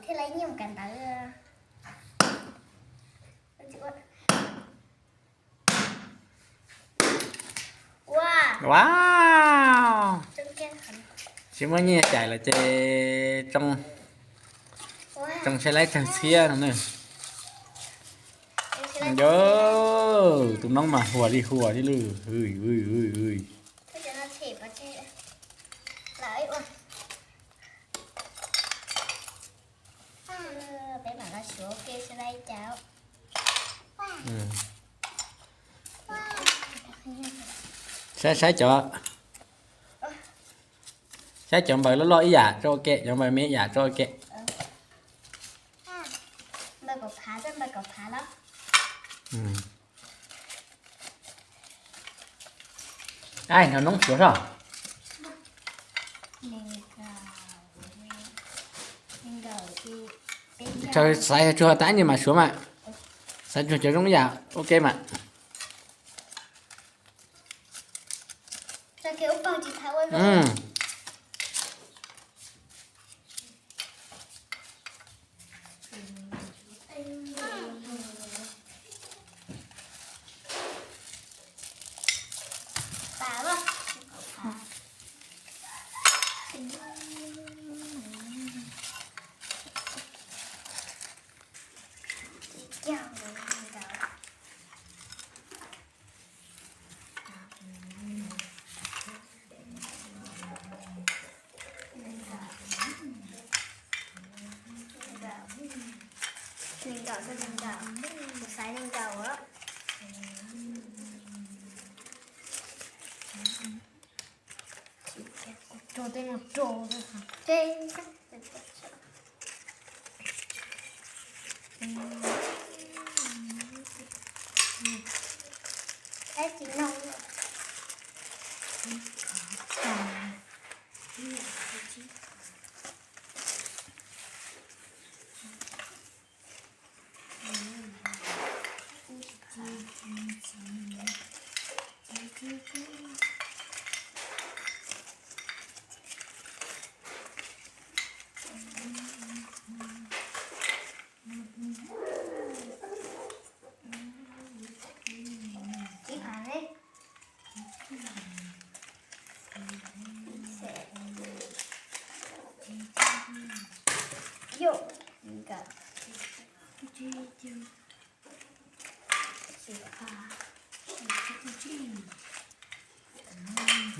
Thiaj li nyiaj mus kav ntawd. Ua, tsis muaj nyiaj cais los ces tsoo saib laib tsawg txhiab no na. Yo, tus noob mas huas li huas li lawm. Peb mam los suav ua ke sawv daws cas. Saib, saib cov, saib cov npaws loj loj ib yam tso ua ke, cov npaws me ib yam tso ua ke. Npaws kaum phav, npaws kaum phav los. Ai, nrog noob suav soj. Xaiv tsuag tas ni mas suav mas. Xaiv tsuag cov zoo ib yam ua ke mas. Nees nkaum, nees nkaum, kuv xaiv nees nkaum.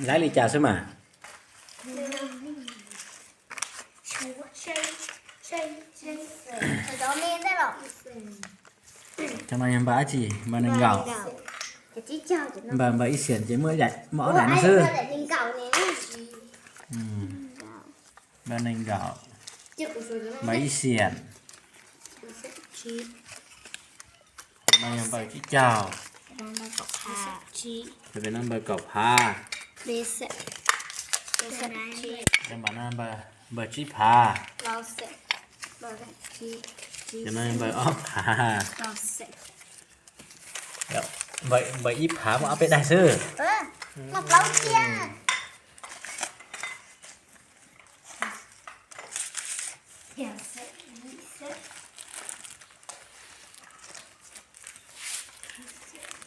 Laib li cas xwb mas. Cov no yog npaws dab tsi? Npaws nees nkaum. Npaws, npaws ib xiam ces muaj, muaj ob daim no xwb. Npaws nees nkaum, npaws ib xiam. Cov no yog npaws tsib caug. Cov pem no npaws kaum phav. Cov pem no npaws tsib phav. Cov no npaws ob phav. Npaws ib phav muaj ob peb daim xwb.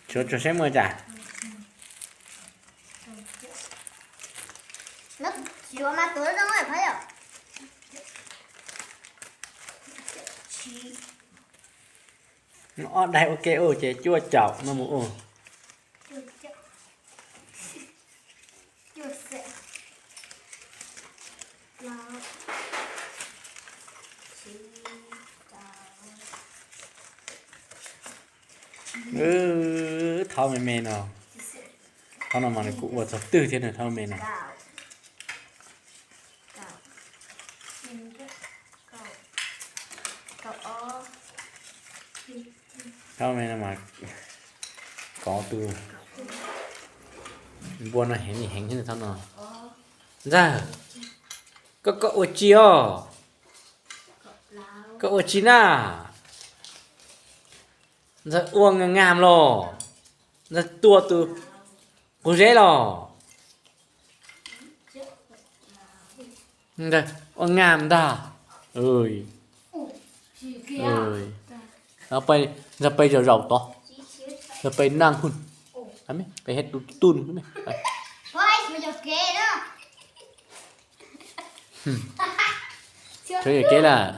Tsuav, tsuav saib muaj cas. Ob daim ua ke ua ces cuaj caum no mus ua. Thaub me me no, thaub no mas nws kuj ua txog twg thiab nws thaub me no. Thaub me no mas kov tus npua no heev li heev thiab thaub no. Ntxawg, koj, koj ua tsi os? Koj ua tsi na? Ntxawg ua ngam ngam los? Ntxawg tua tus quv zeb los? Ua ngam ntag. Ntxawg pais zaum zaum tod, ntxawg pais naj hwj, pais hais tus tub. Tshuav yam kev lawm.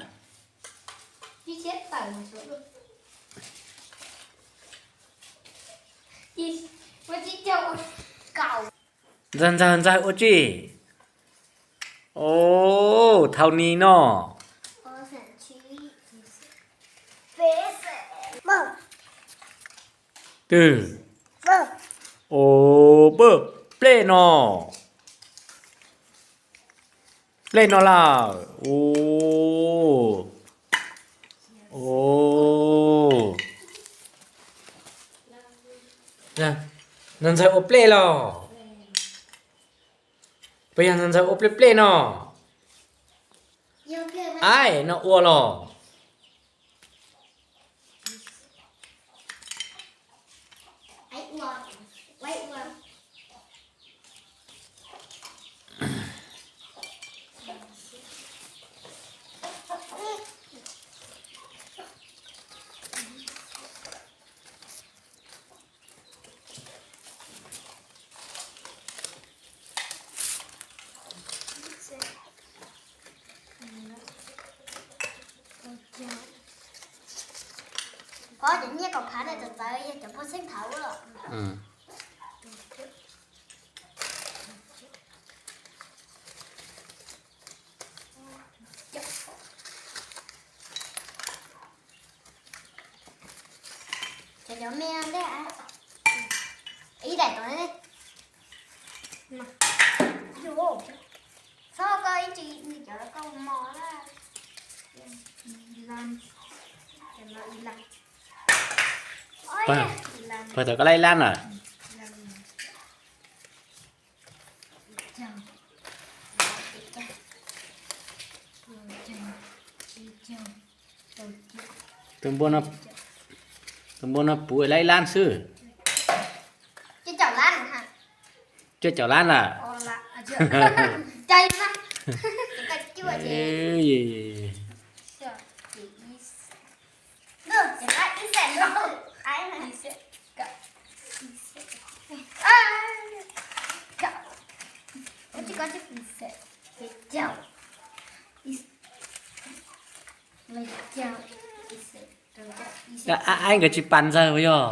Ntxawg, ntxawg, ntxawg ua tsi? Au, thau ni no. Twg? Au, peb, plej no. Plej no lawm. Au, au. Ntxawg, ntxawg ua plej los? Puas yog ntxawg ua plej plej no? Aib, no ua los? Qhov cov nyiaj kom phav ntawd txawv txawv yog cov phuaj xeeb thaum ub los. Cov cov me ntej, ib daim tom ne. Txhob koj ib tsis cov koj mos na. Puag thaum koj laib lab na. Tus npua no puv laib lab xwb. Cuaj caum lab lawm. Aib, nkawd tsis pas ntxawg puas yog?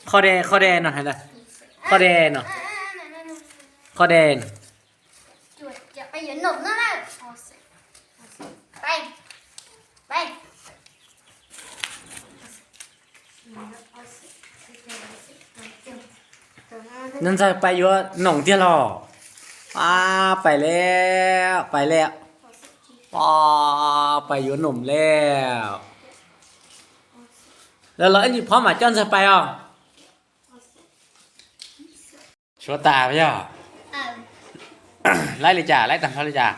Qhov de, qhov de no hais ntag. Qhov de no. Qhov de no. Ntxawg, ntxawg pais yuav noom tiag los? A, pais lawm, pais lawm. A, pais yuav noom lawm. Los los ib ntsis phob mam coj ntxawg pais os. Suav tas yog? Laib li cas, laib tag nrho li cas?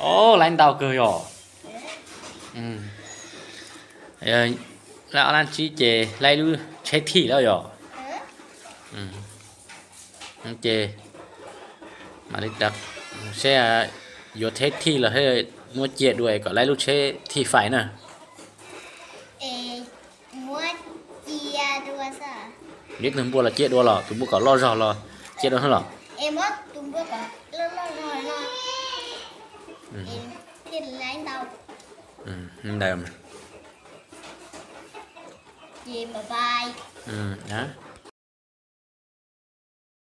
O, laib ntau kawg yog? Laib ob lab tsib ces laib lub tsheb thij lawm yog? Ces mam li seb yuav tsheb thij los muab cia dua kom laib lub tsheb thij fais na. Ib tug npua los cia dua los, tus npua kom loj zog los cia dua los? Ntawd mas.